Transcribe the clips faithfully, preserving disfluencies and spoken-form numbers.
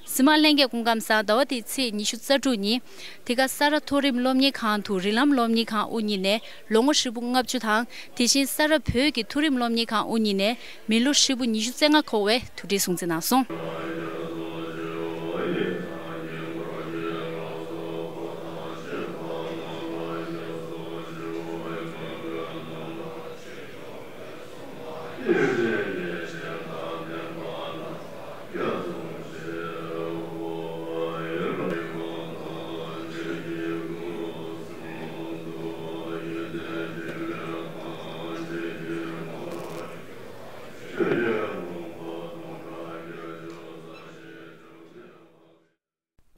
གཟིགས་མོ་བ་ལྷན་རྒྱས་སྐུ་ཁམས་བཟང་། ཟླ་བ་འདིའི་ཚེས་ཉི་ཤུ་རྩ་དྲུག་ཉིན། འདི་ག་ས་རཱ་མཐོ་རིམ་སློབ་གཉེར་ཁང་དུ་རིགས་ལམ་སློབ་གཉེར་ཁང་དབུ་བརྙེས་ནས་ལོ་ངོ་ཧྲིལ་པོ་ལྔ་བཅུ་དང་། དེ་བཞིན་ས་རཱ་བོད་ཀྱི་མཐོ་རིམ་སློབ་གཉེར་ཁང་དབུ་བརྙེས་ནས་མི་ལོ་ཧྲིལ་པོ་ཉི་ཤུ་རྩ་ལྔ་འཁོར་བའི་དུས་དྲན་སྲུང་བརྩི་གནང་སོང་།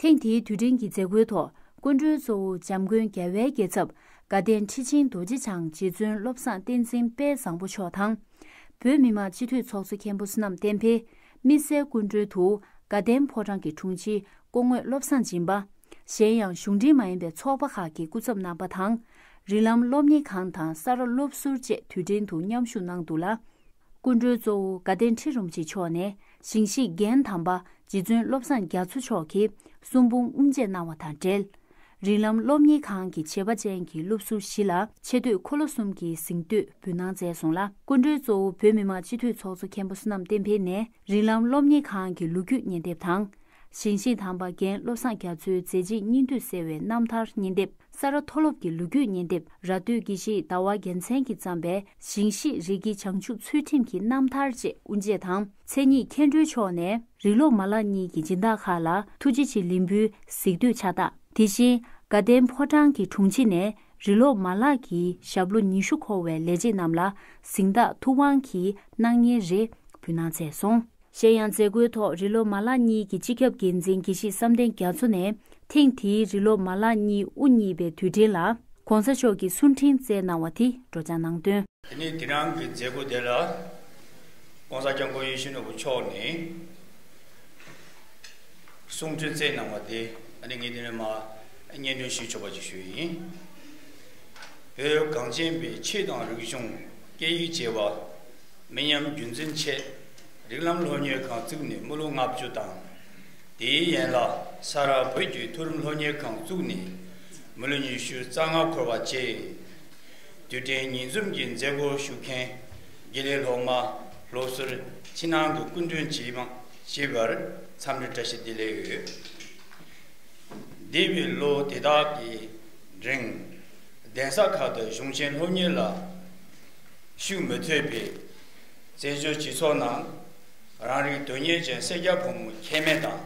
ཐེངས་འདིའི་དུས་དྲན་གྱི་མཛད་སྒོའི་ཐོག་སྐུ་མགྲོན་གཙོ་བོ་འཇམ་མགོན་རྒྱལ་བའི་རྒྱལ་ཚབ་དགའ་ལྡན་ཁྲི་ཆེན་རྡོ་རྗེ་འཆང་རྗེ་བཙུན་བློ་བཟང་བསྟན་འཛིན་དཔལ་བཟང་པོ་མཆོག་དང་། བོད་མི་མང་སྤྱི་འཐུས་ཚོགས་གཙོ་མཁན་པོ་བསོད་ནམས་བསྟན་འཕེལ། དམིགས་བསལ་སྐུ་མགྲོན་དུ་དགའ་ལྡན་ཕོ་བྲང་གི་དྲུང་ཆེ་སྐུ་ངོ་བློ་བཟང་སྦྱིན་པ། གཞན་ཡང་གཞུང་འབྲེལ་མ་ཡིན་པའི་ཚོགས་པ་ཁག་གི་སྐུ་ཚབ་རྣམ་པ་དང་། རིགས་ལམ་སློབ་གཉེར་ཁང་དང་ས་རཱ་སློབ་ཟུར་བཅས་དུས་དྲན་དུ་མཉམ་ཞུགས་གནང་འདུག་ལ། སྐུ་མགྲོན་གཙོ་བོ་དགའ་ལྡན་ཁྲི་རིན་པོ་ཆེ་མཆོག་ནས་ཞིང་གཤེགས་རྒན་དམ་པ་རྗེ་བཙུན་བློ་བཟང་རྒྱ་མཚོ་མཆོག་གི་གསུང་འབུམ་དབུ་འབྱེད་གནང་བ་དང་འབྲེལ། རིགས་ལམ་སློབ་གཉེར་ཁང་གི་བྱེད་པ་ཅན་གྱི་སློབ་ཟུར་བཞི་ལ་ཆེ་བསྟོད་འཁོར་ལོ་གསུམ་གྱི་གཟེངས་བསྟོད་འབུལ་གནང་མཛད་སོང་ལ། སྐུ་མགྲོན་གཙོ་བོ་བོད་མི་མང་སྤྱི་འཐུས་ཚོགས་གཙོ་མཁན་པོ་བསོད་ནམས་བསྟན་འཕེལ་ནས་རིགས་ལམ་སློབ་གཉེར་ཁང་གི་ལོ་རྒྱུས་སྙན་དེབ་དང་། ཞིང་གཤེགས་དམ་པ་རྒན་བློ་བཟང་རྒྱ་མཚོའི་མཛད་རྗེས་སྙིང་བསྡུས་གསལ་བའི་རྣམ་ཐར་སྙན་དེབ། ས་རཱ་མཐོ་སློབ་ཀྱི་ལོ་རྒྱུས་སྙན་དེབ། ར་སྟོད་དགེ་བཤེས་ཟླ་བ་རྒྱལ་མཚན་གྱིས་བརྩམས་པའི་ཞིང་གཤེགས་རིགས་ཀྱི་བྱང་ཆུབ་ཚུལ་ཁྲིམས་ཀྱི་རྣམ་ཐར་བཅས་དབུ་འབྱེད་དང་། མཚན་ཉིད་མཁན་སྤྲུལ་མཆོག་ནས་རིགས་སློབ་མ་ལག་གཉིས་ཀྱི་སྦྱིན་བདག་ཁག་ལ་ཐུགས་རྗེ་ཆེ་ལེགས་འབུལ་གཟེངས་བསྟོད་ཕྱག་རྟགས། དེ་བཞིན་དགའ་ལྡན་ཕོ་བྲང་གི་དྲུང་ཆེ་ནས་རིགས་སློབ་མ་ལག་གི་ཞབས་ལོ་ཉི་ཤུ་འཁོར་བའི་ལས་བྱེད་རྣམས་ལ་གཟེངས་རྟགས་ཐུབ་དབང་གི་སྣང་བརྙན་རེ་འབུལ་གནང་མཛད་སོང་། གཞན་ཡང་མཛད་སྒོའི་ཐོག་རིགས་སློབ་མ་ལག་གཉིས་ཀྱི་སྤྱི་ཁྱབ་འགན་འཛིན་དགེ་བཤེས་བསམ་གཏན་རྒྱ་མཚོ་ནས་ཐེངས་འདིའི་རིགས་སློབ་མ་ལག་གཉིས་དབུ་བརྙེས་པའི་དུས་དྲན་ལ་གོང་ས་མཆོག་གིས་གསུང་འཕྲིན་བསྩལ་གནང་བ་དེ་སྒྲོག་སྦྱང་གནང་དོན། དེ་ནས་དེ་རིང་གི་མཛད་སྒོ་དེ་ལ་༸གོང་ས་༸སྐྱབས་མགོན་ཡིད་བཞིན་ནོར་བུ་མཆོག་ནས་གསུང་འཕྲིན་བསྩལ་གནང་བ་དེ་ཨ་ནི་ངས་འདི་ནས་མར་སྙན་སྒྲོན་ཞུས་ཆོག་པ་ཅིག་ཞུས་ཡིན། བོད་གངས་ཅན་པའི་ཆོས་དང་རིག་གཞུང་། སྐད་ཡིག་བཅས་པ་མི་ཉམས་རྒྱུན་འཛིན་ཆེད་རིགས་ལམ་སློབ་གཉེར་ཁང་བཙུགས་ནས་མི་ལོ་ལྔ་བཅུ་དང་། དེའི་ཡན་ལག་ས་རཱ་བོད་ཀྱི་མཐོ་རིམ་སློབ་གཉེར་ཁང་བཙུགས་ནས་མི་ལོ་ཉི་ཤུ་རྩ་ལྔ་འཁོར་བ་བཅས། དུས་དྲན་ཉིན་འཛོམས་ཀྱི་མཛད་སྒོར་ཞུགས་མཁན་དགེ་ལས་སློབ་མ་སློབ་ཟུར་ཕྱི་ནང་གི་སྐུ་མགྲོན་བཅས་མ་བཅས་པར་འཚམས་འདྲི་བཀྲ་ཤིས་བདེ་ལེགས་ཡོད། འདས་པའི་ལོ་དེ་དག་གི་རིང་། གདན་ས་ཁག་ཏུ་གཞུང་ཆེན་སློབ་གཉེར་ལ་ཞུགས་མི་ཐུབ་པའི་བཙན་བྱོལ་སྤྱི་ཚོགས་ནང་རང་རིགས་དོན་གཉེར་ཅན་སེར་སྐྱ་ཕོ་མོ་ཁྱད་མེད་དང་།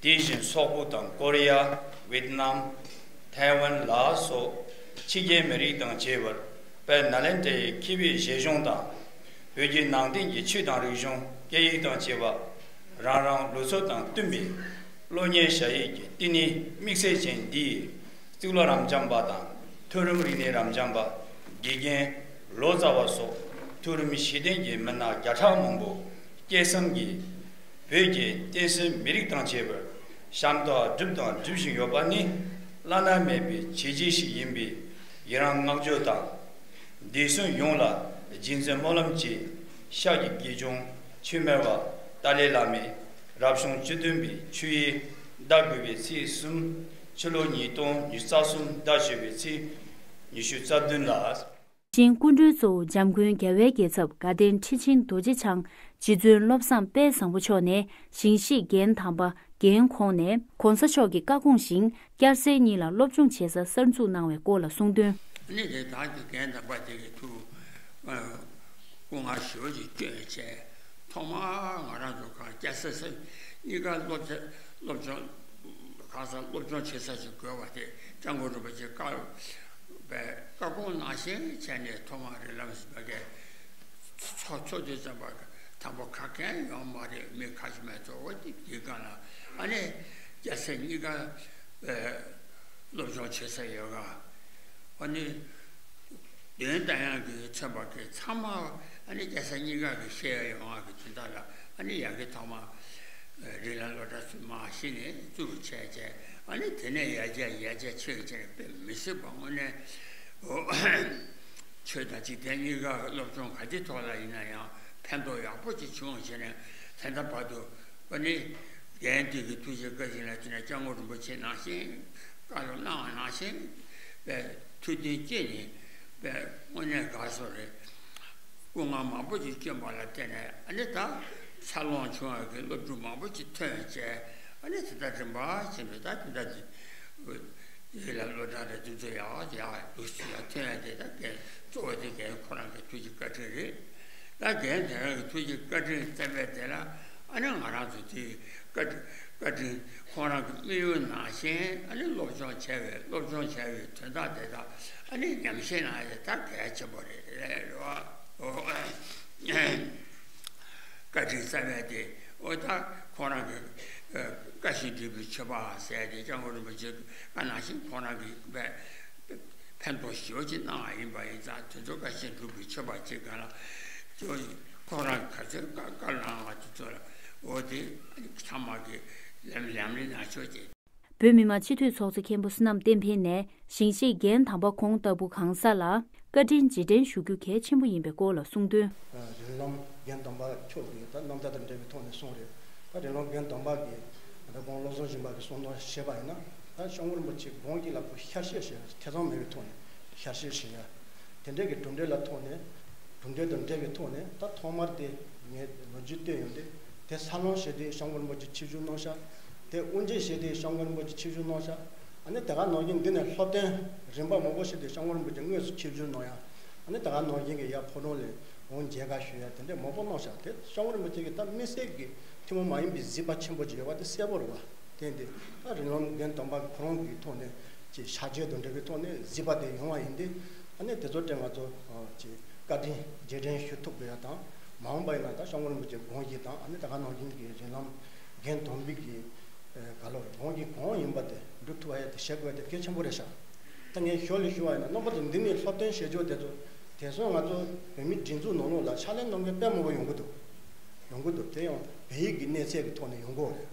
དེ་བཞིན་སོག་པོ་དང་ཀོ་རི་ཡ། ཝེད་ནམ། ཐའེ་ཝན་ལ་སོགས་ཕྱི་རྒྱལ་མི་རིགས་དང་བཅས་པར་དཔལ་ནཱ་ལེནྡྲའི་མཁས་པའི་བཞེད་གཞུང་དང་། བོད་ཀྱི་ནང་བསྟན་གྱི་ཆོས་དང་རིག་གཞུང་། སྐད་ཡིག་དང་བཅས་པ་རང་རང་ལུགས་སྲོལ་དང་བསྟུན་པའི་སློབ་གཉེར་བྱ་ཡུལ་གྱི་བསྟི་གནས་དམིགས་བསལ་ཅན་འདིའི་གཙུག་ལག་རབ་འབྱམས་པ་དང་། མཐོ་རིམ་རིག་གནས་རབ་འབྱམས་པ། དགེ་རྒན། ལོ་ཙཱ་བ་སོགས་མཐོ་རིམ་གཞི་རྟེན་གྱི་མི་སྣ་བརྒྱ་ཕྲག་མང་པོ་སྐྱེད་སྲིང་གིས། བོད་ཀྱི་བསྟན་སྲིད་མི་རིགས་དང་བཅས་པར་ཞབས་འདེགས་བསྒྲུབས་དང་སྒྲུབ་བཞིན་ཡོད་པ་ནི་བླ་ན་མེད་པའི་བྱས་རྗེས་ཤིག་ཡིན་པས་ཡི་རང་བསྔགས་བརྗོད་དང་། འདས་གསོན་ཡོངས་ལ་རྗེས་འཛིན་སྨོན་ལམ་གྱིས་ཤར་གྱི་དགེ་སྦྱོང་ཆོས་སྨྲ་བ་ཏཱ་ལའི་བླ་མའི་རབ་བྱུང་བཅུ་བདུན་པའི་ཆོས་དབྱིངས་ཟླ་དགུ་པའི་ཚེས་གསུམ། ཕྱི་ལོ་ཉིས་སྟོང་ཉི་ཤུ་རྩ་གསུམ་ཟླ་བཞི་པའི་ཚེས་ཉི་ཤུ་རྩ་བདུན་ལ། ཅིང་སྐུ་མགྲོན་གཙོ་བོ་འཇམ་མགོན་རྒྱལ་བའི་རྒྱལ་ཚབ་དགའ་ལྡན་ཁྲི་ཆེན་རྡོ་རྗེ་འཆང་རྗེ་བཙུན་བློ་བཟང་དཔལ་བཟང་པོ་མཆོག་ནས་ཞིང་གཤེགས་རྒན་དམ་པ་རྒན་ཁོང་ནས་གོང་ས་མཆོག་གི་བཀའ་དགོངས་བཞིན་སྐྱ་སེར་གཉིས་ལ་སློབ་སྦྱོང་བྱེད་ས་གསར་འཛུགས་གནང་བའི་སྐོར་ལ་གསུངས་དོན། ནི་དེ་དག་གི་རྒན་དམ་པ་དེ་གི་ཐུགས་སྐུ་ངལ་ཞེ་པོ་ཅིག་བསྐྱོན་བྱས། ཐོག་མར་ང་རང་ཚོ་གང་སྐྱ་སེར་སེར་གཉིས་ཀ་སློབ་ཆ་སློབ་སྦྱོང་གང་ཟག་སློབ་སྦྱོང་བྱེད་ས་ཞིག་དགོས་པ་དེ་སྐྱབས་མགོན་རིན་པོ་ཆེ་བཀའ་བཀའ་དགོངས་ནང་བཞིན་བྱས་ནས་ཐོག་མར་རིགས་ལམ་ཟེར་བ་གི་ཚོགས་ཚོགས་དུས་ཙམ་པ་དང་པོ་ག་གེ་ཡོང་མ་རེད། མི་ཁ་ཤས་མ་གཏོགས། འོ་དེ་དེ་ག་ལ་ཨ་ནི་སྐྱ་སེར་གཉིས་ཀ་སློབ་སྦྱོང་བྱེད་ས་ཡོད་ག་ཨ་ནི། དོན་དང་ཡང་གི་མཚོན་པ་གི་ཚང་མ་ཨ་ནི་སྐྱ་སེར་གཉིས་ཀ་གི་ཤེས་ཡ་ཡོང་བ་གི་དོན་དག་ལ་ཨ་ནི་ཡ་གི་ཐོག་མ་རིགས་ལམ་སློབ་གྲྭ་ཚུར་མ་གཞི་ནས་བཙུགས་བྱས་བྱས། ཨ་ནི་དེ་ནས་ཡར་རྒྱས་ཡར་རྒྱས་ཆེ་བྱས་ནས་དཔེ་མི་སྲིད་པ་དངོས་གནས་ཆོས་དང་འཇིག་རྟེན་གཉིས་ཀ་སློབ་སྦྱོང་ག་དེ་ཐོག་ལ་ཡིན་ན་ཡང་ཕན་ཐོགས་ཡག་པོ་ཅིག་བྱུང་བྱས་ནས་ད་ལྟ་བར་དུ་ཨ་ནི། རྒན་དེ་གི་ཐུགས་རྗེ་བཀའ་དྲིན་ལ་བརྟེན་ནས་སྐྱབས་མགོན་རིན་པོ་ཆེ་ནང་བཞིན་བཀའ་སློབ་གནང་བ་ནང་བཞིན་པའི་ཐུགས་མཐུན་སྐྱེས་ནས་པའི་དངོས་གནས་དགའ་སོ་རེད། སྐུ་ངལ་མང་པོ་ཞིག་བསྐྱོན་པ་ལ་བརྟེན་ནས་ཨ་ནི་ད་འཚར་ལོངས་བྱུང་བའི་གི་སློབ་ཕྲུག་མང་པོ་ཞིག་ཐོན་བྱས། ཨ་ནི་དེ་ལྟར་རིམ་པ་བྱས་ནས་ད་དེ་འདྲ་དེ་ཡིད་ལ་བློ་གྲགས་རེ་དེ་ཚོ་ཡག་ཡག་ལུགས་སུ་ཡག་ཐོན་ཡ་དེ་ད་རྒན་གཙོ་བོ་དེ་རྒན་ཁོ་རང་གི་ཐུགས་རྗེ་བཀའ་དྲིན་རེད། ད་རྒན་དེ་རང་གི་ཐུགས་རྗེ་བཀའ་དྲིན་བསམ་པའི་དེ་ལ་ཨ་ནི་ང་རང་ཚོ་དེ་བཀའ་དྲིན་བཀའ་དྲིན་ཁོང་རང་གི་དམིགས་ཡུལ་ནང་བཞིན་ཨ་ནི་སློབ་སྦྱོང་བྱས་པའི་སློབ་སྦྱོང་བྱས་པའི་དོན་དག་དེ་དག་ཨ་ནི་ཉམས་བཞེས་གནང་ཡ་དེ་ད་གལ་ཆེན་པོ་རེད་རེད་བ། བཀའ་དྲིན་གསར་པའི་དེ་འོ་ད་ཁོང་རང་གི་ཨ་བཀའ་བཞིན་སྒྲུབ་པའི་མཆོད་པ་ཟེར་ཏེ་སྐྱབས་མགོན་རིན་པོ་ཆེ་བཀའ་ནང་བཞིན་ཁོང་རང་གི་བཀའ་ཕན་ཐོགས་ཞེ་པོ་ཅིག་གནང་བ་ཡིན་པ་ཡིན་ཙང་དེ་ཚོ་བཀའ་བཞིན་སྒྲུབ་པའི་མཆོད་པ་ཅིག་ག་ལ་ཁོང་རང་ག་ཚོད་བཀའ་བཀའ་གནང་བ་དེ་ཚོ་ལ་འོ་དེ་ཚང་མ་གི་ལམ་ལམ་ལུགས་ནང་ཆོས་ཅིག་བོད་མི་མང་སྤྱི་འཐུས་ཚོགས་གཙོ་མཁན་པོ་བསོད་ནམས་བསྟན་འཕེལ་ནས་ཞིང་གཤེགས་རྒན་དམ་པ་ཁོང་ལྟ་བུ་གང་ཟག་ལ་བཀའ་དྲིན་རྗེས་དྲན་ཞུ་རྒྱུ་གལ་ཆེན་པོ་ཡིན་པའི་སྐོར་ལ་གསུངས་དོན། རིང་ལམ་རྒན་དམ་པ་མཆོག་གིས་ད་རྣམ་ཐར་དང་འབྲེལ་བའི་ཐོག་ནས་གསུངས་རེད། ད་རིང་ལམ་རྒན་དམ་པ་གིས་ད་ཁོང་བློ་བཟང་སྦྱིན་པ་གིས་གསུང་དོན་བཤད་པ་ཡིན་ན་ད་སྐྱབས་མགོན་རིན་པོ་ཆེ་དགུང་གི་ལ་ཕུག་ཤར་བཤད་བྱས་ཐེ་ཚོམ་མེད་པའི་ཐོག་ནས་ཤར་བཤད་བྱེད་ཡ། དེ་འདྲའི་གི་གྲུབ་འབྲས་ལ་ཐོག་ནས་གྲུབ་འབྲས་དང་འབྲེལ་བའི་ཐོག་ནས་ད་ཐོག་མར་དེ་ངས་ལོ་རྒྱུས་བལྟས་ཡོང་དུས་དེ་ས་ལོང་བྱས་དུས་སྐྱབས་མགོན་རིན་པོ་ཆེ་ཆིབས་བསྒྱུར་གནང་ཤག་དེ་དབུ་འབྱེད་བྱས་དུས་སྐྱབས་མགོན་རིན་པོ་ཆེ་ཆིབས་བསྒྱུར་གནང་ཤག་ཨ་ནི་དེ་ག་ནང་བཞིན་འདི་ནས་སློབ་སྟོན་རིམ་པ་མང་པོ་བྱས་དུས་སྐྱབས་མགོན་རིན་པོ་ཆེ་དངོས་སུ་ཆིབས་བསྒྱུར་གནང་ཡ། ཨ་ནི་དེ་ག་ནང་བཞིན་གི་ཡར་ཕོ་བྲང་ལ་འོང་མཇལ་ཁ་ཞུ་ཡ་དེ་འདྲས་མང་པོ་གནང་ཤག་དེ་སྐྱབས་མགོན་རིན་པོ་ཆེ་གི་ད་དམིགས་བསལ་གི་ཐུན་མོང་མ་ཡིན་པའི་གཟིགས་པ་ཆེན་པོ་ཅིག་ཡོད་པ་དེ་གསལ་པོ་རེད་བ། དེ་འདི་ད་རིང་ལམ་རྒན་དམ་པ་གི་ཁོ་རང་གི་ཐོག་ནས་ཅིག་ཕྱག་རྗེས་དང་འབྲེལ་བའི་ཐོག་ནས་གཟིགས་པ་དེ་ཡོང་བ་ཡིན་ཏེ། ཨ་ནི་དེ་ཚོ་དེ་ང་ཚོ་ཨ་ཅིག་བཀའ་དྲིན་རྗེས་དྲན་ཞུ་ཐུབ་དགོས་ཡ་དང་། མ་འོངས་པ་ཡིན་ན་ད་སྐྱབས་མགོན་རིན་པོ་ཆེ་དགོངས་གཞི་དང་ཨ་ནི་ད་ག་ནང་བཞིན་གྱི་རིང་ལམ་རྒན་དམ་པའི་གི་ཨ་ག་ལོར་དགོངས་གཞི་གང་ཡིན་པ་དེ་འགྲུབ་ཐུབ་པ་ཡ་དེ་བྱེད་དགོས་ཡ་དེ་གལ་ཆེན་པོ་རེད་ཤག་ད་ངས་ཞོར་ལ་ཞུ་བ་ཡིན་ན་རྣམ་པ་ཚོ་འདི་ནས་སློབ་སྟོན་བྱེད་ཕྱོགས་དེ་ཚོ་དེང་སང་ང་ཚོ་བོད་མི་སྒྲིག་འཛུགས་ནང་ལོགས་ལ་ཕྱག་ལས་གནང་མཁན་དཔེ་མང་པོ་ཡོང་གི་འདུག་ཡོང་གི་འདུག་དེ་ཡང་བོད་ཡིག་གི་གནས་ཚད་ཀྱི་ཐོག་ནས་ཡོང་གི་ཡོད་རེད།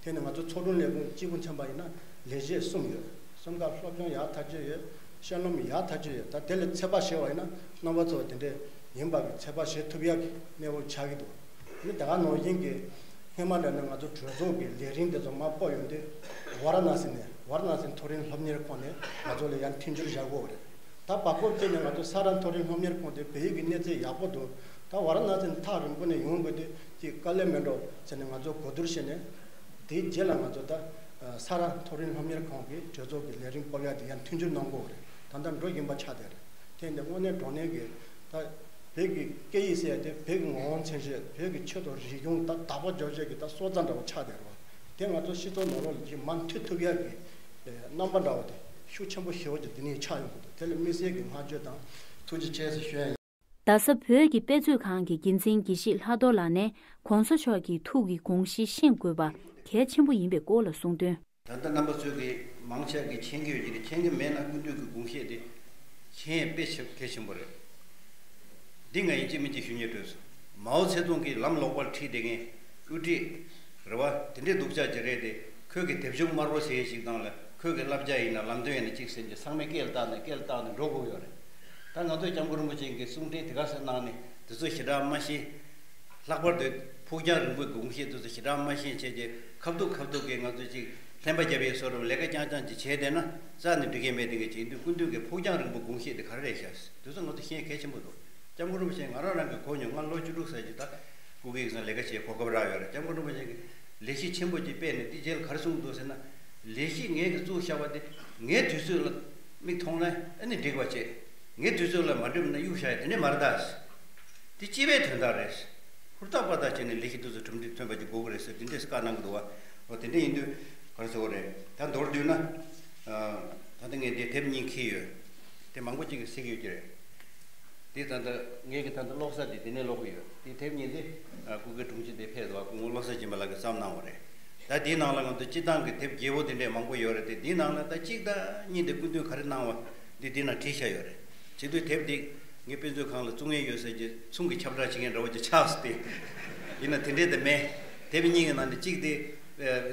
དེ་ནི་ང་ཚོ་ཚོགས་དྲུང་ལས་ཁུངས་གཅིག་པུ་མཚོན་པ་ཡིན་ན་ལས་བྱེད་གསུམ་ཡོད། གསུམ་ཀ་སློབ་སྦྱོང་ཡག་ཐག་ཆོད་ཡོད། བཤད་ལམ་ཡག་ཐག་ཆོད་ཡོད། ད་དེ་ལ་ཚོད་དཔག་བྱས་པ་ཡིན་ན་རྣམ་པ་ཚོ་དེ་འདྲས་ཡིན་པ་གི་ཚོད་དཔག་བྱེད་ཐུབ་ཡག་གི་གནས་བབ་ཆགས་ཀྱི་འདུག་ནི་ད་ག་ནང་བཞིན་གྱི་སྔོན་མ་འདྲ་ན་ང་ཚོ་གྲོས་ཚོགས་ཀྱི་ལས་རིམ་དེ་ཚོ་མར་སྤོ་ཡོང་དུས་ཝཱ་ར་ཎ་སི་ནས་ཝཱ་ར་ཎ་སི་མཐོ་རིམ་སློབ་གཉེར་ཁང་ནས་ང་ཚོ་ལ་ཡང་མཐུན་འགྱུར་བཞག་དགོས་རེད། ད་བར་སྐབས་ཅིག་ནས་ང་ཚོ་ས་རཱ་མཐོ་རིམ་སློབ་གཉེར་ཁང་དེ་བོད་ཡིག་གི་གནས་ཚད་ཡག་པོ་འདུག་ད་ཝཱ་ར་ཎ་སི་ནས་ཐག་རིང་པོ་ནས་ཡོང་དགོས་དུས་ཅིག་དཀའ་ལས་མེད་འགྲོ་ཟེར་ནས་ང་ཚོ་གོ་བསྡུར་བྱས་ནས། དེའི་རྗེས་ལ་ང་ཚོ་ད་ས་རཱ་མཐོ་རིམ་སློབ་གཉེར་ཁང་གི་གྲོས་ཚོགས་ཀྱི་ལས་རིམ་སྤོ་ཡག་དེ་ཡང་མཐུན་འགྱུར་གནང་དགོས་རེད། ད་ལྟ་འགྲོ་བཞིན་པ་ཆགས་བསྡད་རེད། དེ་འདི་དངོས་གནས་དྲང་གནས་ཀྱི་ད་བོད་ཀྱི་སྐད་ཡིག་ཟེར་ཡ་དེ་བོད་ཀྱི་ངོ་བོ་མཚོན་བྱེད་བོད་ཀྱི་ཆོས་དང་རིག་གཞུང་ད་དག་པ་རྒྱོབ་བྱེད་ཀྱི་ད་སྲོག་རྩ་འདྲ་བོ་ཆགས་བསྡད་རེད་བ། དེ་ང་ཚོ་སྤྱི་ཚོགས་ནང་ལོགས་ལ་ཅིག་མར་མཐུད་ཐུབ་ཡག་གི་རྣམ་པ་འདྲ་བོ་དེ་ཤུགས་ཆེན་པོ་ཞེ་པོ་ཅིག་འདི་ནས་ཆགས་ཡོང་གི་འདུག་དེ་ལ་དམིགས་བསལ་གྱི་བསྔགས་བརྗོད་དང་ཐུགས་རྗེ་ཆེ་ཟེར་ཞུ་ཡ་ཡིན། རྡ་ས་བོད་ཀྱི་དཔེ་མཛོད་ཁང་གི་འགན་འཛིན་དགེ་བཤེས་ལྷག་རྡོར་ལགས་ནས་གོང་ས་མཆོག་གི་ཐུགས་ཀྱི་དགོངས་གཞི་ཤེས་དགོས་པ་གལ་ཆེན་པོ་ཡིན་པའི་སྐོར་ལ་གསུངས་དོན། ད་ལྟ་རྣམ་པ་ཚོས་ཀྱི་མང་ཆེ་གི་མཁྱེན་གྱི་ཡོད་ཀྱི་རེད། མཁྱེན་གྱི་མེད་ན་སྐུ་མདུན་གྱི་དགོངས་བཞེད་དེ་མཁྱེན་དཔེ་ཆེ་གལ་ཆེན་པོ་རེད། འདི་ང་ཡིན་གཅིག་མིན་གཅིག་ཞུ་སྙིང་འདོད་སོང་། མའོ་ཙེ་ཏུང་གིས་ལམ་ལོག་པར་ཁྲིད་བསྡད་མཁན་དབུ་ཁྲིད་རེད་བ། དེ་འདྲའི་སྡུག་ཅག་ཅིག་རེད་དེ། ཁོས་ཀྱི་དེབ་ཆུང་དམར་པོ་ཟེར་ཡས་ཞིག་དང་ལ་ཁོས་ཀྱི་བསླབ་བྱ་ཡིན་ན་ལམ་སྟོན་ཡིན་ན་གཅིག་ཟེར་གྱི་ཚང་མས་སྐེ་ལ་བཏགས་ནས་སྐེ་ལ་བཏགས་ནས་འགྲོ་དགོས་ཡོད་རེད། ད་ང་ཚོས་སྐྱབས་མགོན་རིན་པོ་ཆེ་གི་གསུང་འཕྲིན་དེ་ག་ཚོད་གནང་ནས་དེ་ཚོ་ཞེ་དྲག་མ་ཤེས། ལྷག་པར་དུ་ཕུགས་རྒྱང་རིང་པོའི་དགོངས་བཞེད་དེ་ཚོ་ཞེ་དྲག་མ་ཤེས་བྱས་ཀྱི་ཁ་ཐུག་ཁ་ཐུག་གི་ང་ཚོས་ཅིག་ལྷན་པ་རྒྱབ་པའི་བཟོ་འདྲ་ལས་ཀ་རྐྱང་རྐྱང་ཅིག་བྱས་བསྡད་ན་རྩ་ནས་འགྲིག་གི་མེད་དེ་གི་ཅིག་ཡིན་དུས་སྐུ་མདུན་གྱི་ཕུགས་རྒྱང་རིང་པོའི་དགོངས་བཞེད་དེ་ག་རེ་རེད་ཤག་དེ་ཚོ་ང་ཚོ་ཤེས་གལ་ཆེན་པོ་འདུག་སྐྱབས་མགོན་རིན་པོ་ཆེ་ང་རང་རང་གི་གོ་མྱོང་། ང་ལོ་བཅུ་དྲུག་ཙམ་ཅིག་ད་སྐུ་སྒེར་གྱི་ལས་ཀ་བྱེད་གོ་སྐབས་རག་ཡོད་རེད། སྐྱབས་མགོན་རིན་པོ་ཆེ་གི་ལས་གཞི་ཆེན་པོ་ཅིག་སྤེལ་ནས་འདི་རྗེས་ལ་ག་རེ་གསུངས་འདུག་ཟེར་ན། ལས་གཞི་ངས་ཀྱི་བཙུགས་བཞག་པ་དེ་ངའི་དུས་ཚོད་ལ་མིག་མཐོང་ན་ཨ་ནི་འགྲིག་པ་བྱེད། ངའི་དུས་ཚོད་ལ་མ་འགྲུབ་ན་གཡུག་བཞག་ཡ་དེ་འདྲས་མ་རེད་ད། དེ་སྤྱི་པའི་དོན་དག་རེད། ཧུར་ཐག་པ་ཐག་བྱས་ནས་ལས་གཞི་དེ་ཚོ་གྲུབ་འབྲས་ཐོན་པ་ཅིག་དགོས་ཀྱི་རེད་ཟེར་དེ་འདྲས་བཀའ་གནང་གི་འདུག་བ། འོ་དེ་འདྲས་ཡིན་དུས་ག་རེ་ཟེར་དགོས་རེད། ད་མདོར་བསྡུས་ན། ད་ལྟ་ངས་འདི་དེབ་གཉིས་འཁྱེར་ཡོད། དེ་མང་པོ་ཅིག་གིས་གཟིགས་ཡོད་ཀྱི་རེད། དེ་ད་ལྟ་ངས་ཀྱི་ད་ལྟ་ཀློག་ས་དེ་དེ་ནས་ཀློག་གི་ཡོད། དེ་དེབ་གཉིས་དེ་སྐུ་སྒེར་དྲུང་ཆེ་དེ་ཕེབས་འདུག་སྐུ་ངོ་བློ་བཟང་སྦྱིན་པ་ལགས་ཀྱིས་བརྩམས་གནང་བ་རེད། ད་དེའི་ནང་ལ་ང་ཚོ་སྤྱི་བཏང་གི་དེབ་རྒྱས་པོ་དེ་འདྲས་མང་པོ་ཡོད་རེད་དེ། དེའི་ནང་ལ་ད་གཅིག་དང་གཉིས་དེ་སྐུ་མདུན་ག་རེ་གནང་བ་འདི་དེ་ནང་བྲིས་བཞག་ཡོད་རེད། བྱེད་དུས་དེབ་འདི་ངས་དཔེ་མཛོད་ཁང་ལ་བཙུགས་མཁན་ཡོད་ཟེར་གྱི་ཚུང་གི་ཁྱབ་བསྒྲགས་བྱེད་མཁན་འདྲ་བོ་ཅིག་ཆགས་སོང་སྟེ། ཡིན་ན་དེ་འདྲས་དེ་མེད། དེབ་གཉིས་ཀྱི་ནང་ནས་གཅིག་དེ་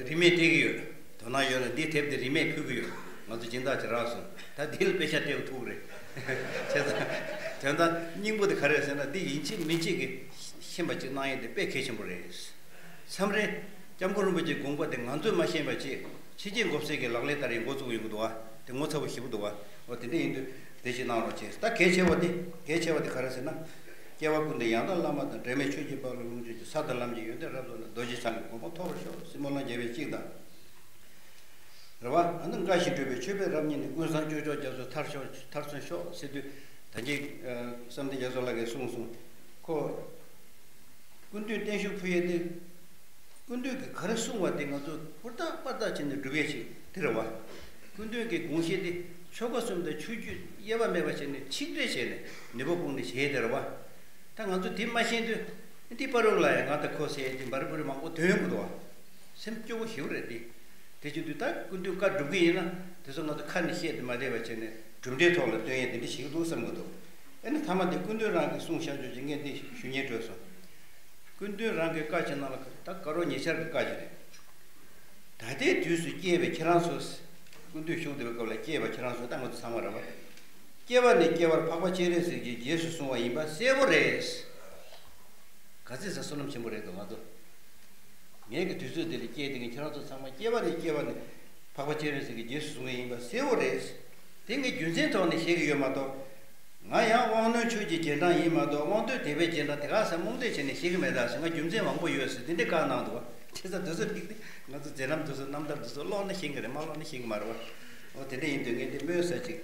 རིན་མེད་སྤྲད་ཀྱི་ཡོད། དོ་སྣང་ཡོད་ན་འདིའི་དེབ་དེ་རིན་མེད་ཕུལ་གྱི་ཡོད། ང་ཚོ་སྦྱིན་བདག་ཅིག་རག་སོང་། ད་འདི་ལ་པེ་ཤ་སྤྲད་དགོས་ཐུག་རེད། བྱས་ཙང་དོན་དག་སྙིང་པོ་དེ་ག་རེ་རེད་ཟེར་ན། འདི་ཡིན་གཅིག་མིན་གཅིག་གི་ཤེས་པ་ཅིག་གནང་ཡས་དེ་དཔེ་གལ་ཆེན་པོ་རེད། མཚམས་རེ་ སྐྱབས་མགོན་རིན་པོ་ཆེའི་དགོངས་པ་དེ་ང་ཚོས་མ་ཤེས་པ་བྱས་ཕྱི་རྒྱལ་མགོ་སེར་གྱི་ལག་ལེན་ལྟར་ཡང་འགོ་བཙུགས་ཡོང་གི་འདུག་བ། དེ་ངོ་ཚ་པོ་ཞེ་པོ་འདུག་བ། འོ་དེ་འདྲ་ཡིན་དུས་དེ་ཞིག་གནང་རོགས་བྱས། ད་གལ་ཆེ་བ་དེ་གལ་ཆེ་བ་དེ་ག་རེ་ཟེར་ན། སྐྱེ་བ་ཀུན་ཏུ་ཡང་དག་བླ་མ་དང་། འབྲལ་མེད་ཆོས་ཀྱི་དཔལ་ལ་ལོངས་སྤྱོད་ཅིང་། ས་དང་ལམ་གྱི་ཡོན་ཏན་རབ་རྫོགས་ནས། རྡོ་རྗེ་འཆང་གི་གོ་འཕང་ཐོབ་པར་ཤོག། སྲིན་མོ་ལ་རྒྱལ་བའི་གཅིག་དང་། རེད་བ། ཨ་ནི་འགའ་ཞིག་བགྲོད་པའི་མཆོད་པའི་རབ་བརྙེས་ནས། ཀུན་བཟང་སྤྱོད་མཆོག་རྒྱ་མཚོ་མཐར་ཤོག། མཐར་སོན་ཤོག་ཟེར་དུས། ད་གིན་བསམ་གཏན་རྒྱ་མཚོ་ལགས་ཀྱིས་གསུངས་སོང་། ཁོ་སྐུ་མདུན་བརྟན་བཞུགས་ཕུལ་ཡས་དེ། སྐུ་མདུན་གྱིས་ག་རེ་གསུངས་པ་དེ་ང་ཚོ་ཧུར་ཐག་པར་ཐག་བྱས་ནས་སྒྲུབ་ཡས་ཅིག་དེ་རེད་བ། སྐུ་མདུན་གྱི་དགོངས་བཞེད་དེ་ཆོལ་ཁ་གསུམ་དང་ཆོས་བརྒྱུད་དབྱེ་བ་མེད་པ་བྱས་ནས་ཆིག་སྒྲིལ་བྱས་ནས་ནུས་པ་སྤུངས་ནས་བྱས་དེ་རེད་བ། ད་ང་ཚོ་དེ་མ་ཤེས་དུས་འདི་པ་རུག་ལ་ཡང་ང་དང་ཁོ་ཟེར་ཡས་དེ་འབར་འབུར་མང་པོ་ཐོན་ཡོང་གི་འདུག་བ། སེམས་སྐྱོ་བོ་ཞེ་པོ་རེད་དེ། དེ་བཞིན་དུ་ད་སྐུ་མདུན་བཀའ་སྒྲུབ་ཀྱི་ཡིན་ན་དེ་ཚོ་ང་ཚོ་ཁ་ནས་བཤད་དེ་མ་བསྡད་པ་བྱས་ནས་གྲུབ་འབྲས་ཐོག་ལ་སྟོན་ཡས་དེ་འདྲ་ཞིག་འདུག་བསམ་གྱི་འདུག་ཨེ་ནི་མཐའ་མ་དེ་སྐུ་མདུན་རང་གིས་གསུངས་བཞག་ཆོག་ཅིག་ངས་འདི་ཞུ་སྙིང་བྲོས་སོང་། སྐུ་མདུན་རང་གི་བཀའ་ཅིག་ནང་ལ་ད་དཀར་པོ་ཉེ་ཆར་གྱི་བཀའ་ཅིག་རེད། ད་ལྟའི་དུས་སུ་སྐྱེས་པའི་ཁྱེད་རང་ཚོ། སྐུ་མདུན་བཞུགས་བསྡད་པའི་སྐབས་ལ་སྐྱེས་པ་ཁྱེད་རང་ཚོ་ད་ང་ཚོ་ཚང་མ་རེད་བ། སྐྱེ་བ་ནས་སྐྱེ་བར་འཕགས་པ་སྤྱན་རས་གཟིགས་ཀྱིས་རྗེས་སུ་བཟུང་བ་ཡིན་པ་གསལ་པོ་རེད། ག་ཚོད་ཟ་བསོད་ནམས་ཆེན་པོ་རེད་འདུག་ང་ཚོ། ངེད་ཀྱི་དུས་ཚོད་འདི་ལ་སྐྱེས་བསྡད་མཁན་ཁྱེད་རང་ཚོ་ཚང་མ་སྐྱེ་བ་ནས་སྐྱེ་བ་ནས་འཕགས་པ་སྤྱན་རས་གཟིགས་ཀྱིས་རྗེས་སུ་བཟུང་བ་ཡིན་པ་གསལ་པོ་རེད། དེ་ངས་རྒྱུ་མཚན་ཐོག་ནས་བཤད་ཀྱི་ཡོད་མ་གཏོགས། ང་ཡང་དབང་རྣོན་ཆོས་ཀྱི་རྗེས་འབྲང་ཡིན་མ་གཏོགས་དབང་རྟུལ་དད་པའི་རྗེས་འབྲང་དེ་ག་ས་རྨོངས་དད་བྱས་ནས་བཤད་ཀྱི་མེད་ད་ཟེར། ང་རྒྱུ་མཚན་མང་པོ་ཡོད་ཟེར་དེ་འདྲའི་བཀའ་གནང་འདུག་བ། བྱས་ཙང་དེ་ཚོ་ཕིག་སྟེ་ང་ཚོ་མཛད་རྣམ་དེ་ཚོ་རྣམ་ཐར་དེ་ཚོ་ཀློག་ན་ཤེས་ཀྱི་རེད། མ་ཀློག་ན་ཤེས་ཀྱི་མ་རེད་བ། འོ་དེ་འདྲ་ཡིན་དུས་ངས་འདི་སྨོན་ས་ཅིག་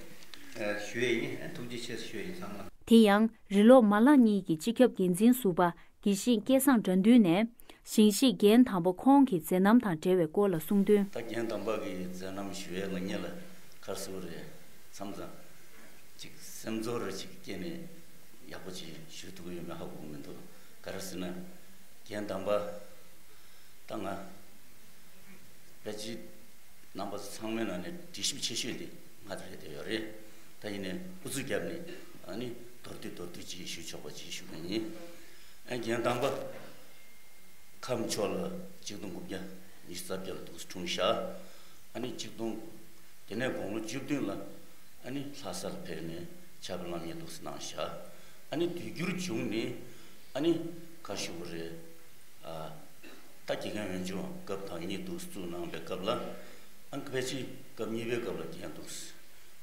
ཨ་ཞུ་ཡས་ཡིན། ཐུགས་རྗེ་ཆེ་ཞུ་ཡས་ཡིན་ཚང་མ། དེ་ཡང་རི་ལོ་མ་ལག་གཉིས་ཀྱི་སྤྱི་ཁྱབ་འགན་འཛིན་ཟུར་པ་དགེ་བཤེས་སྐལ་བཟང་དགྲ་འདུལ་ནས། ཞིང་གཤེགས་རྒན་དམ་པ་ཁོང་གི་མཛད་རྣམ་དང་འབྲེལ་བའི་སྐོར་ལ་གསུངས་དོན། ད་རྒན་དམ་པ་གི་མཛད་རྣམ་ཞུ་ཡས་ལ་ངེད་ལ་ག་རེ་ཟེར་དགོས་རེད། མཚམས་མཚམས་ཅིག་སེམས་ཚོར་ཅིག་སྐྱེས་ནས་ཡག་པོ་ཅིག་ཞུ་ཐུབ་ཀྱི་ཡོད་མེད་ཧ་གོ་གི་མི་འདུག་ག་རེ་ཟེར་ན། རྒན་དམ་པ་ད་ང་ཕལ་ཆེར་རྣམ་པ་ཚོ་ཚང་མའི་ནང་ནས་དྲི་ཞིབ་ཆེ་ཤོས་དེ་ང་རེད་བསྡད་ཡོད་རེད། ད་ཡིན་ནའི་ཨུ་ཚུགས་བརྒྱབ་ནས་ཨ་ནི་མདོར་བསྡུས་མདོར་བསྡུས་ཅིག་ཞུ་ཆོག་པ་ཅིག་ཞུ་གི་ཡིན། ཨ་རྒན་དམ་པ་ཁམས་ཕྱོགས་ལ་ཆིག་སྟོང་དགུ་བརྒྱ་ཉི་ཤུ་རྩ་བརྒྱད་ལ་འདུག་སེ་འཁྲུངས་ཤག་ཨ་ནི་ཆིག་སྟོང་། དེ་ནས་དགུང་ལོ་བཅུ་བདུན་ལ་ཨ་ནི་ལྷ་ས་ལ་ཕེབས་ནས་ཕྱག་དཔེ་ལམ་ཡིག་འདུག་སེ་གནང་ཤག་ཨ་ནི་དུས་འགྱུར་བྱུང་ནས་ཨ་ནི་ག་ཞུ་གི་རེད། ཨ་ད་དགེ་རྒན་འོས་སྦྱོང་སྐབས་དང་གཉིས་འདུག་སེ་བཙུགས་གནང་པའི་སྐབས་ལ། ཨ་ནི་ཕལ་ཆེར་སྐབས་གཉིས་པའི་སྐབས་ལ་རྒན་འདུག་སེ་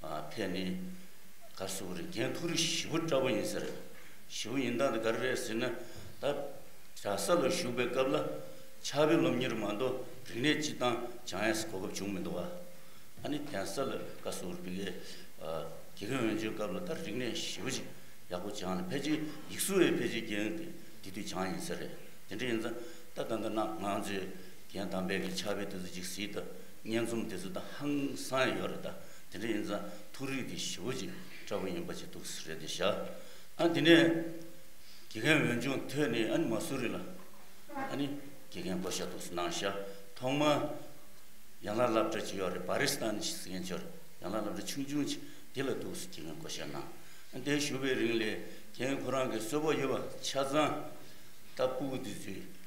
ཨ་ཕེབས་ནས། ག་རེ་ཟེར་དགོས་རེད། རྒན་ཐུགས་རིག་ཞེ་པོ་ཅིག་ཡག་པོ་ཡིན་ས་རེད། ཞེ་པོ་ཡིན་སྟངས་དེ་ག་རེ་རེད་ཟེར་ན། ད་གྲྭ་ས་ལ་བཞུགས་པའི་སྐབས་ལ་ཕྱག་དཔེ་སློབ་གཉེར་མ་གཏོགས་རིག་གནས་སྤྱི་བཏང་སྦྱང་ཡས་གོ་སྐབས་བྱུང་མི་འདུག་བ། ཨ་ནི་གདན་ས་ལ་ག་རེ་ཟེར་དགོས་རེད། དགེ་རྒན་འོས་སྦྱོང་སྐབས་ལ་ད་རིག་གནས་ཞེ་པོ་ཅིག་ཡག་པོ་སྦྱངས་ནས། ཕལ་ཆེར་ཡིག་གཟུགས་ཡང་ཕལ་ཆེར་རྒན་དེ་དེ་དུས་སྦྱངས་ཡིན་ས་རེད། དེ་འདྲ་ཡིན་ཙང་ད་ད་ལྟ་ན་ང་ཚོས་རྒན་དམ་པའི་གི་ཕྱག་དཔེ་དེ་ཚོ་ཅིག་གཟིགས་དང་། སྙན་རྩོམ་དེ་ཚོ་ད་ཧང་སང་ཡོད་རེད། ད་དེ་འདྲ་ཡིན་ཙང་ཐུགས་རིག་དེ་ཞེ་པོ་ཅིག་ཡག་པོ་ཡིན་པ་ཅིག་འདུག་སེ་རེད་དེ་ཤག་ཨ་དེ་ནས་དགེ་རྒན་འོས་སྦྱོང་ཐོན་ནས་ཨ་ནི་མ་སུ་རི་ལ་ཨ་ནི་དགེ་རྒན་བསྐོ་བཞག་འདུག་སེ་གནང་ཤག་ཐོག་མ་ཡན་ལག་སློབ་གྲྭ་ཅིག་ཡོད་རེད། བྷ་རི་སྟན་ཟེར་མཁན་ཅིག་ཡོད་རེད། ཡན་ལག་སློབ་གྲྭ་ཆུང་ཆུང་ཅིག་དེ་ལ་འདུག་སེ་དགེ་རྒན་བསྐོ་བཞག་གནང་། དེ་བཞུགས་པའི་རིང་ལ་རྒན་ཁོ་རང་གི་གསོལ་ཕོགས་ཡོད་པ་ཆ་ཚང་ད་སྤུ་གུ་དེ་ཚོས་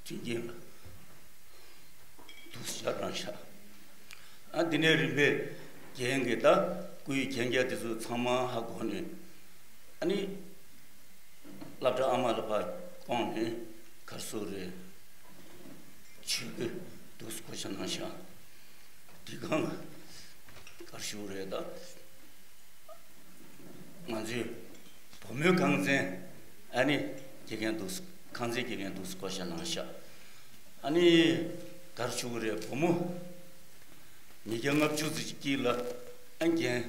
མཐུན་རྐྱེན་ལ་འདུག་སེ་བཞག་གནང་ཤག་ཨ་དེ་ནས་རིམ་པས་རྒན་གྱིས་ད་སྐུའི་མཁྱེན་རྒྱ་དེ་ཚོ་ཚང་མ་ཧ་གོ་ནས། ཨ་ནི་སློབ་གྲྭ་ཨ་མ་ལ་ཕར་བསྐོངས་ནས་ག་རེ་ཟེར་དགོས་རེད། ཆོས་གོས་འདུག་སེ་བསྐོ་བཞག་གནང་ཤག་དེ་སྒང་ལ་ག་རེ་ཞུ་དགོས་རེད། ད་ང་ཚོའི་བུ་མོའི་ཁང་ཚན། ཨ་ནི་དགེ་རྒན་འདུག་སེ། ཁང་ཚན་དགེ་རྒན་འདུག་སེ་བསྐོ་བཞག་གནང་ཤག་ཨ་ནི་ག་རེ་ཞུ་དགོས་རེད། བུ་མོ་ཉིས་བརྒྱ་ལྔ་བཅུ་ཙམ་ཅིག་དཀྱིལ་ལ་ཨ་རྒན་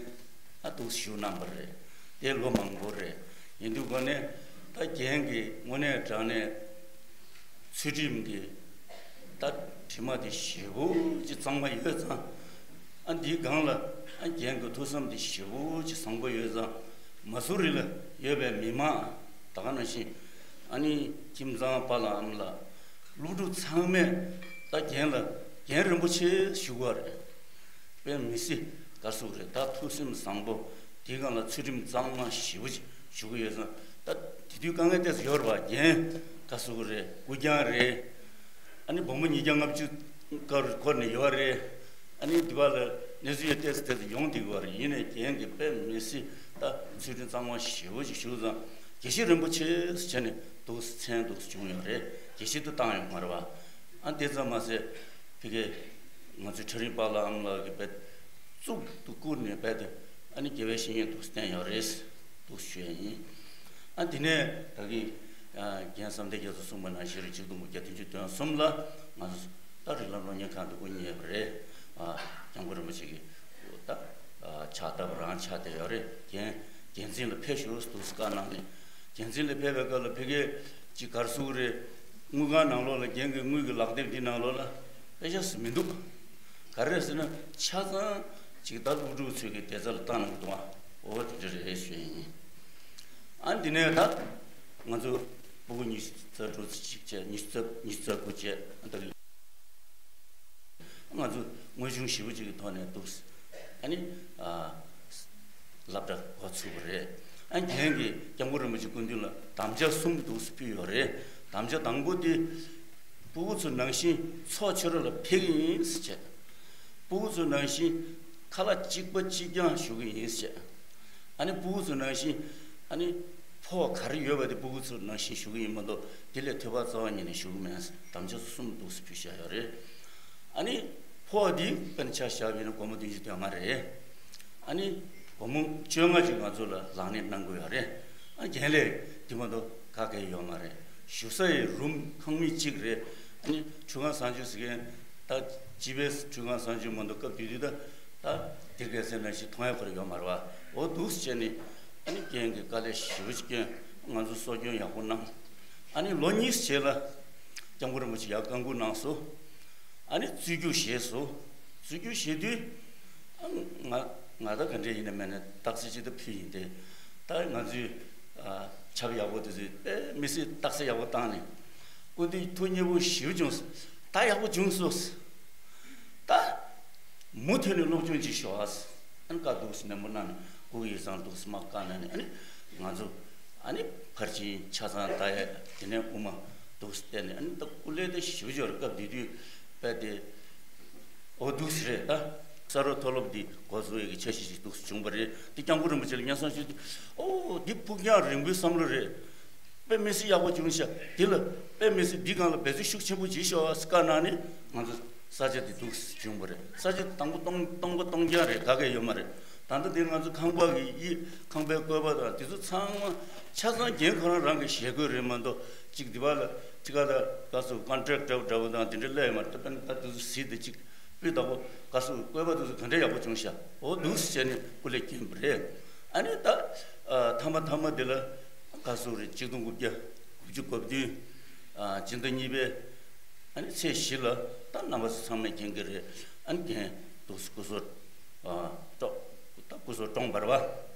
ཨ་འདུག་སེ་བཞུགས་གནང་བ་རེད། དེ་ལོ་མང་པོ་རེད། ཡིན་དུས་ཀ་ནས་ད་རྒན་གྱིས་དངོས་གནས་དྲང་གནས་ཚུལ་ཁྲིམས་ཀྱི་ད་དྲི་མ་དེ་ཞེ་པོ་ཅིག་གཙང་མ་ཡོད་ཙང་། ཨ་འདིའི་སྒང་ལ་ཨ་རྒན་གྱི་ཐུགས་བསམ་དེ་ཞེ་པོ་ཅིག་བཟང་པོ་ཡོད་ཙང་། མ་སུ་རི་ལ་ཡོད་པའི་མི་མང་ད་ག་ནང་བཞིན་ཨ་ནི་ཁྱིམ་ཚང་པ་ལགས་ཨ་མ་ལགས་སློབ་ཕྲུག་ཚང་མས་ད་རྒན་ལ་རྒན་རིན་པོ་ཆེ་ཞུ་གི་ཡོད་རེད། དཔེ་མི་སྲིད་ག་རེ་ཟེར་དགོས་རེད། ད་ཐུགས་སེམས་བཟང་པོ་དེའི་སྒང་ལ་ཚུལ་ཁྲིམས་གཙང་མ་ཞེ་པོ་ཅིག་ཞུ་གི་ཡོད་ཙང་། ད་དེ་དུས་དཀའ་ངལ་ཏོག་ཙམ་ཡོད་རེད་པ། རྒན་ག་རེ་ཟེར་དགོས་རེད། སྐུ་རྐྱང་རེད། ཨ་ནི་བུ་མོ་ཉིས་བརྒྱ་ལྔ་བཅུ་ཀ་རུ་འཁོར་ནས་ཡོད་རེད། ཨ་ནི་འདི་པ་ལ་ གནས་ཚུལ་ཡང་ཏོག་ཙམ་ཏོག་ཙམ་ཡོང་བསྡད་ཀྱི་ཡོད་རེད། ཡིན་ནའི་རྒན་གྱིས་དཔེ་མི་སྲིད་ད་ཚུལ་ཁྲིམས་གཙང་མ་ཞེ་པོ་ཅིག་ཞུས་ཙང་དགེ་བཤེས་རིན་པོ་ཆེ་ཟེར་བྱས་ནས་འདུག་མཚན་འདུག་བྱུང་ཡོད་རེད། དགེ་བཤེས་དུ་བཏང་ཡོད་མ་རེད་བ། ཨ་དེ་ཙམ་མ་ཟད་ཕ་གི་ང་ཚོའི་ཁྲ་རིང་པཱ་ལགས་ཨ་མ་ལགས་ཀྱིས་དཔེ་གཙུག་ཏུ་བཀུར་ནས་དཔེ་དེ་ཨ་ནི་དགེ་བའི་བཤེས་གཉེན་འདུག་བསྟེན་ཡོད་རེད། འདུག་ཞུ་ཡ་ཡིན། ཨ་དེ་ནས་ད་གིན་ཨ་རྒན་བསམ་གཏན་རྒྱ་མཚོ་གསུངས་པ་ནང་བཞིན་རེད། ཆིག་སྟོང་དགུ་བརྒྱ་བདུན་ཅུ་དོན་གསུམ་ལ་ང་ཚོ་ད་རིགས་ལམ་སློབ་གཉེར་ཁང་དུ་དབུ་བརྙེས་པ་རེད། ཨ་སྐྱབས་མགོན་རིན་པོ་ཆེ་གིས་ད་ཨ་ཕྱག་བཏབ་རང་ཕྱག་བཏབ་ཡོད་རེད། རྒན་རྒྱལ་འཛིན་ལ་ཕེབས་ཤོག་འདུག་བཀའ་གནང་ནས་རྒྱལ་འཛིན་ལ་ཕེབས་པའི་སྐབས་ལ་ཕ་གིར་ཅིག་ག་རེ་ཟེར་དགོས་རེད། དངུལ་ཁང་ནང་ལོགས་ལ་རྒན་གྱི་དངུལ་གྱི་ལག་དེབ་འདི་ནང་ལོགས་ལ་དཔེ་ཆ་ཟེར་མི་འདུག་ག་རེ་རེད་ཟེར་ན་ཆ་ཚང་ཅིག་ད་སློབ་ཕྲུག་ཚོའི་གི་བསྡད་ས་ལ་བཏང་གནང་གི་འདུག་ཨ་འོ་དེ་འདྲ་རེད་ཞུ་ཡ་ཡིན། ཨ་འདི་ནས་ད་ང་ཚོ་སྤུ་གུ་ཉི་ཤུ་རྩ་དྲུག་ཅིག་བྱས། ཉི་ཤུ་རྩ་ཉི་ཤུ་རྩ་དགུ་བྱས། ཨ་ད་ང་ཚོ་དངོས་བྱུང་ཞེ་པོ་ཅིག་གི་ཐོག་ནས་འདུག་ཨ་ནི་ཨ་སློབ་གྲྭ་འགོ་ཚུགས་པ་རེད། ཨ་རྒན་གྱིས་སྐྱབས་མགོན་རིན་པོ་ཆེ་སྐུ་མདུན་ལ་དམ་བཅའ་གསུམ་འདུག་ཕུལ་ཡོད་རེད། དམ་བཅའ་དང་པོ་དེ། སྤུ་གུ་ཚོ་ནང་བཞིན་ཚོགས་ཆོས་ར་ལ་ཕེབས་ཀྱི་ཡིན་ཟེར་བྱས། སྤུ་གུ་ཚོ་ནང་བཞིན་ཁ་ལག་གཅིག་པ་གཅིག་རྐྱང་ཞུ་གི་ཡིན་ཟེར་བྱས། ཨ་ནི་སྤུ་གུ་ཚོ་ནང་བཞིན་ཨ་ནི་ཕོགས་ག་རེ་ཡོད་པ་དེ་སྤུ་གུ་ཚོ་ནང་བཞིན་ཞུ་གི་ཡིན་མ་གཏོགས་དེ་ལས་ཐོས་པ་རྩ་བ་ཉིད་ནས་ཞུ་གི་མེད་ཟེར་དམ་བཅའ་གསུམ་འདུག་ཕུལ་བཞག་ཡོད་རེད། ཨ་ནི་ཕོགས་དེ་དཔེར་ན་ཆ་བཞག་པ་ཡིན་ན་སྒོར་མོ་བདུན་ཅུ་དོན་ལྔ་རེད། ཨ་ནི་སྒོར་མོ་བཅོ་ལྔ་ཅིག་ང་ཚོ་ལ་ལག་ལེན་གནང་དགོས་ཡོད་རེད། ཨ་རྒན་ལགས་དེ་མ་གཏོགས་ག་གེ་ཡོད་མ་རེད། བཞུགས་ས་ཡི་རུམ་ཁང་མིག་གཅིག་རེད། ཨ་ནི་ཁྲུས་ཁང་གསང་སྤྱོད་ཟེར་མཁན་ད་སྤྱི་པའི་ཁྲུས་ཁང་གསང་སྤྱོད་མ་གཏོགས་སྐབས་དེ་དུས་ད་ད་དེ་ག་ཟེར་ན་ཞིག་མཐོང་ཡ་ཁོ་ར་ཡོད་མ་རེད་བ། འོ་འདུག་སེ་བྱས་ནས་ཨ་ནི་རྒན་གྱིས་དཀའ་ལས་ཞེ་པོ་ཅིག་བསྐྱོན། ང་ཚོ་གསོ་སྐྱོང་ཡག་པོ་གནང་། ཨ་ནི་ལོ་གཉིས་རྗེས་ལ་སྐྱབས་མགོན་རིན་པོ་ཆེ་ཡར་བཀའ་འགུག་གནང་སོང་། ཨ་ནི་རྩོད་རྒྱུགས་བཞེས་སོང་། རྩོད་རྒྱུགས་བཞེས་དུས་ཨ་ང་ང་ད་ག་འདྲས་ཡིན་ན་མེད་ན་རྟགས་གསལ་ཅིག་ད་ཕུལ་ཡིན་ཏེ། ད་ང་ཚོའི་ཨ་ཆབ་ཡག་པོ་དེ་ཚོས་དཔེ་མི་སྲིད་རྟགས་གསལ་ཡག་པོ་བཏང་ནས་སྐུ་མདུན་ཐུགས་མཉེས་པོ་ཞེ་པོ་བྱུང་སོང་། ད་ཡག་པོ་བྱུང་སོང་། ད་མུ་མཐུད་ནས་སློབ་སྦྱོང་ཅིག་ཤོག་ཨ། ཨ་ནི་བཀའ་འདུག་སེ་ནན་པོ་གནང་ནས་སྐུ་ཡི་སང་འདུག་སེ་མ་བཀའ་གནང་ནས་ཨ་ནི་ང་ཚོ་ཨ་ནི་ཕར་ཕྱིན་ཆ་ཚང་ད་ཡ་དེ་ནས་དབུ་མ་འདུག་སེ་བསྟན་ནས་ཨ་ནི་ད་སྐུ་ལས་ད་ཞེ་པོ་ཅིག་ཡོད་རེད། སྐབས་དེ་དུས་དཔེ་དེ་འོ་འདུག་སེ་རེད། ད་ས་རོ་མཐོ་སློབ་འདི་འགོ་བཟུང་ཡས་ཀྱི་འཆར་གཞི་ཞིག་འདུག་སེ་བྱུང་བ་རེད། དེ་སྐྱབས་མགོན་རིན་པོ་ཆེ་ལ་སྙན་སེང་ཞུས་དུས་ཨོ་འདི་ཕུགས་རྒྱང་རིང་པོའི་བསམ་བློ་རེད། དཔེ་མི་སྲིད་ཡག་པོ་བྱུང་ཤག་དེ་ལ་དཔེ་མི་སྲིད་འདི་སྒང་ལ་འབད་བརྩོན་ཤུགས་ཆེན་པོ་བྱེད་ཤོག་ཟེར་བཀའ་གནང་ནས་ང་ཚོ་ས་ཆ་དེ་འདུག་སེ་བྱུང་བ་རེད། ས་ཆ་དེ་དང་པོ་སྟོང་སྟོང་པ་སྟོང་རྐྱང་རེད། ག་གེ་ཡོད་མ་རེད། ད་ལྟ་དེ་ང་ཚོ་ཁང་པ་གི་དབྱིབས་ཁང་པའི་བཀོད་པ་དང་དེ་ཚོ་ཚང་མ་ཆ་ཚང་རྒན་ཁོ་རང་རང་གི་ཞལ་བཀོད་རེད་མ་གཏོགས་གཅིག་དེ་བ་ལ་ཅི་ག་ད་ག་སུ་ཀོན་ཊེག་འདྲ་བོ་འདྲ་བོ་དང་དེ་འདྲ་སླེབས་ཡོད་མ་རེད། ད་དཔེར་ན་ད་དེ་ཚོ་གཟིགས་དེ་གཅིག་སྤུས་དག་པོ་ག་སུ་བཀོད་པ་དེ་ཚོ་ག་འདྲ་ཡག་པོ་བྱུང་ཤག་འོ་འདུག་སེ་བྱས་ནས་སྐུ་ལས་བསྐྱོན་པ་རེད། ཨ་ནི་ད་ཨ་མཐའ་མ་མཐའ་མ་དེ་ལ་ག་སུ་རེད། ཆིག་སྟོང་དགུ་བརྒྱ་དགུ་བཅུ་གོ་བདུན་ཨ་སྤྱི་ཟླ་གཉིས་པའི་ཨ་ནི་ཚེས་བཞི་ལ་ད་རྣམ་པ་ཚོ་ཚང་མས་མཁྱེན་གྱི་རེད། ཨ་ནི་རྒན་འདུག་སེ་སྐུ་སྲོག་ཨ་བཀྲོངས། ད་སྐུ་སྲོག་བཀྲོངས་པ་རེད་བ།